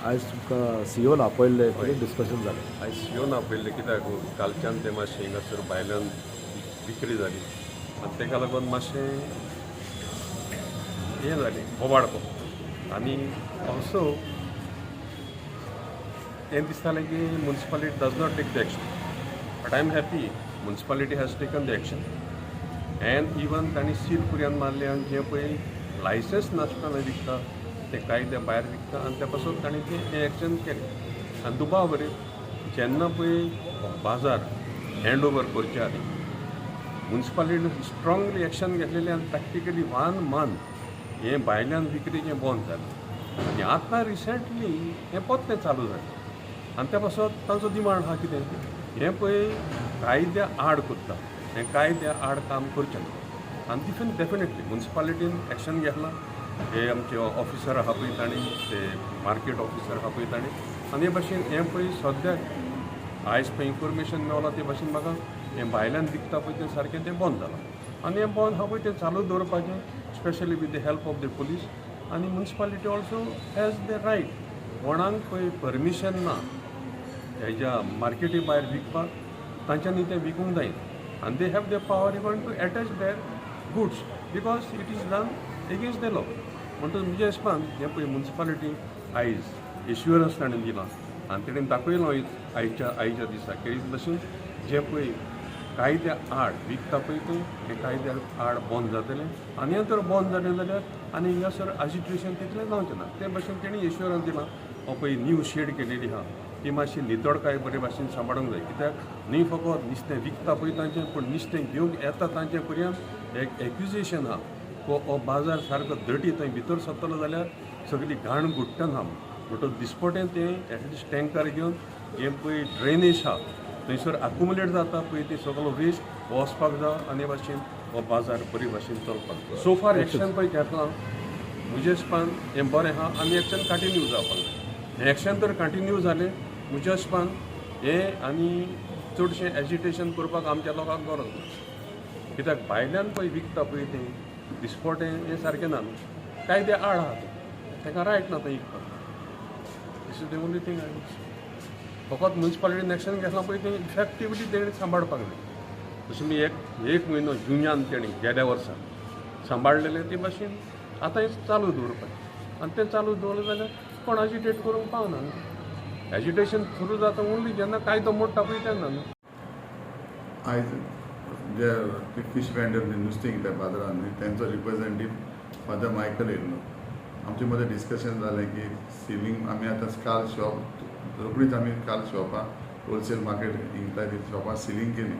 आयज तुमकां सीओन आपयल्ले, कितें डिस्कशन जालें? आयज सीओन आपयल्लें कित्याक कालच्यान तें मातशें हिंगासर भायल्यान विक्री जाली आनी ताका लागून मातशें हें जालें, बोवाळ कसो. आनी ऑल्सो हें दिसतालें की municipality does not take the action, but I am happy municipality has taken the action and even तांणी सील पर्यंत मारलें. आनी जें पळय लायसन्स नासतना विकता ते कायद्या भायर विकता आनी त्या पासून तांणी तें हें एक्शन केलें. आनी दुबाव बरें जेन्ना पळय बाजार हँड ओवर करचे आदी मुन्सिपालिटीन स्ट्रांगली एक्शन घेतलेलें आनी प्रॅक्टिकली वन मंथ हें भायल्यान विक्रीचें बंद जालें. आनी आतां रिसेंटली हें परतें चालू जालें आनी त्या पासत तांचो डिमांड आहा कितें हें पळय कायद्या आड करता, हें कायद्या आड काम करचें ना. आनी तितून डेफिनेटली मुन्सिपालिटीन एक्शन घेतलां. हे आमचे ऑफिसर आहा पळय तांणी, ते मार्केट ऑफिसर आहा पळय तांणी, आनी हे भाशेन हें पळय सद्याक आयज पळय इन्फॉर्मेशन मेवलां ते भाशेन म्हाका हें भायल्यान विकता पळय तें सारकें तें बंद जालां. आनी हें बंद आहा पळय तें चालू दवरपाचें, specially with the help of the police. आनी municipality also has the right, कोणाक पळय परमिशन ना हेज्या मार्केटी भायर विकपाक तांच्यांनी तें विकूंक जायना. आनी they have the power even to attach their goods because it is done against the law. म्हणटच म्हज्या हिसपान हें पळय मुन्सिपालिटी आयज एश्युरन्स ताणें दिलां आनी तेणें दाखयलो आयच्या आयच्या दिसा की भशेन जें पळय कायद्या आड विकता पळय तें हें कायद्या आड बंद जातलें. आनी हें तर बंद जालें जाल्यार आनी हिंगासर एजिटेशन तितलें जावचें ना. ते भशेन तेणी एश्युरन्स दिलां. हो पळय न्यू शेड केलेली आहा ती मातशी नितळकाय बरे भाशेन सांबाळूंक जाय, कित्याक न्ही फकत नुस्तें विकता पळय तांचें, पूण नुस्तें घेवंक येता तांचे पर्यंत एक एक्युजेशन आहा को हो बाजार सारको दटी थंय भितर सरतलो जाल्यार सगळी घाण गुट्टन आहा. म्हणटच दिसपटें तें एटलिस्ट टँकर घेवन जें पळय ड्रेनेज आहा थंयसर अक्युमुलेट जाता पळय तें सगळो वेस्ट वचपाक जाय आनी हे भाशेन हो बाजार बरे भाशेन चलपाक जाय. सो फार एक्शन पळय घेतलां म्हज्या हिसपान हें बरें आहा आनी एक्शन कंटिन्यू जावपाक जाय. हें एक्शन तर कंटिन्यू जालें म्हज्या हिसपान हें आनी चडशें एजिटेशन करपाक आमच्या लोकांक गरज ना, कित्याक भायल्यान पळय विकता पळय तें दिसपटें हें सारकें ना न्हू, कायद्या आड आहा तें, ताका रायट ना थंय विकपाक. This is the only thing I. फकत मुन्सिपालिटीन एक्शन घेतलां पळय तें इफेक्टिवली तेणें सांबाळपाक जाय. जशें मी एक एक म्हयनो जुन्यान तेणी गेल्या वर्सा सांबाळलेलें ते भाशेन आतां हें चालू दवरपाचें आनी तें चालू दवरलें जाल्यार कोण एजिटेट करूंक पावना न्हू. एजिटेशन सुरू जाता ओन्ली जेन्ना कायदो मोडटा पळय तेन्ना न्हू. आयज जे फिश वेंडर नुस्तें विकता बाजारान न्ही, तेंचो रिप्रेझेंटीव फादर मायकल येयल्लो. आमचे मदें डिस्कशन जालें की सिलींग आमी आतां काल शॉप रोखडीच आमी काल शॉपां होलसेल मार्केट विकता ती शॉपां सिलींग केली.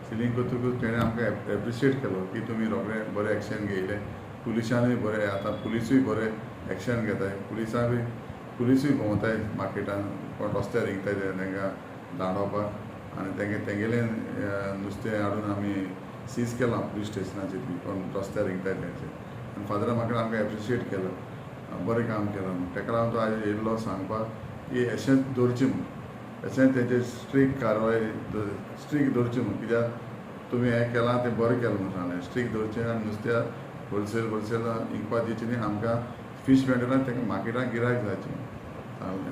सिलींग करतकूच तेणें आमकां एप्रिशिएट केलो की तुमी रोखडे बरें एक्शन घेयलें. पुलिसांनूय बरें, आतां पुलिसूय बरें एक्शन घेताय. पुलिसांकूय पुलिसूय भोंवताय मार्केटान, कोण रस्त्यार विकताय ते तांकां दांडोवपाक. आनी तेंगे तेंगेलें नुस्तें हाडून आमी सीज केलां पुलीस स्टेशनाचेर बी कोण रस्त्यार विकताय तेंचे. आनी फादर म्हाका आमकां एप्रिशिएट केलो, बरें काम केलां म्हूण. तेका लागून तो आयज येयल्लो सांगपाक की अशेंच दवरचें म्हूण, अशेंच तेंचेर स्ट्रीक कारवाय स्ट्रीक दवरचें म्हूण, कित्याक तुमी हें केलां तें बरें केलां म्हूण सांगलें. स्ट्रीक दवरचें आनी नुस्त्या होलसेल होलसेल विकपाक दिवचें न्ही आमकां फिश वेंडराक, तांकां मार्केटाक गिरायक जायचें सांगलें.